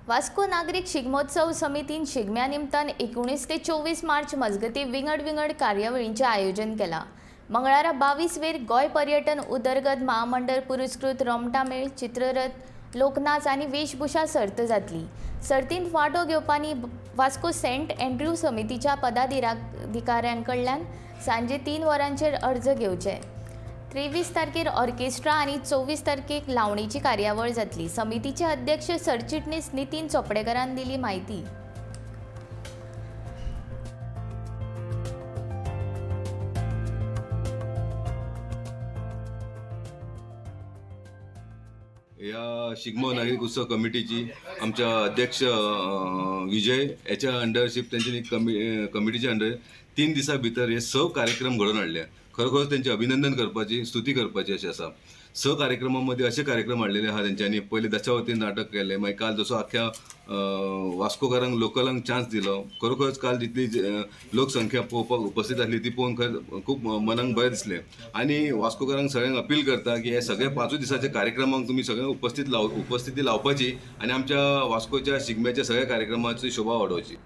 वास्को नागरीक शिगमोत्सव समितीन शिगम्या निमतान 19 ते 24 मार्च मजगतीं विंगड विंगड कार्यावळींचें आयोजन केलां. मंगळारा 22 वेर गोंय पर्यटन उदरगत महामंडळ पुरस्कृत रोमटामेळ, चित्ररथ, लोकनाच आनी वेशभूषा सर्त जातली. सर्तींत वांटो घेवपानी वास्को सेंट अँड्र्यू समितीच्या पदाधिकाऱ्यां कडल्यान सांजे 3 वरांचेर अर्ज घेवचे. 23 तारखेर ऑर्केस्ट्रा आनी 24 तारखेक लावणीची कार्यावळ जातली. समितीचे अध्यक्ष सरचिटणीस नितीन चोपडेकरान दिली म्हायती. ह्या शिगमो नागरीक उत्सव कमिटीची आमच्या अध्यक्ष विजय हेच्या अंडरशीप तेंच्यानी कमिटीच्या अंडर 3 दिसां भितर हे 6 कार्यक्रम घडोवन हाडले. खरोखर तेंचें अभिनंदन करपाची, स्तुती करपाची अशें आसा. 6 कार्यक्रमां मदीं अशे कार्यक्रम हाडलेले आहा तेंच्यांनी. पयलीं दशावती नाटक केलें, मागीर काल जसो आख्ख्या वास्कोकारांक, लोकलांक चान्स दिलो. खरोखरच काल जितली लोकसंख्या पळोवपाक उपस्थित आसली ती पळोवन खरेंच खूब मनाक बरें दिसलें. आनी वास्कोकारांक सगळ्यांक अपील करता की हे सगळे 5 दिसाच्या कार्यक्रमांक तुमी सगळे उपस्थिती लावपाची आनी आमच्या वास्कोच्या शिगम्याच्या सगळ्या कार्यक्रमाची शोभा वाडोवची.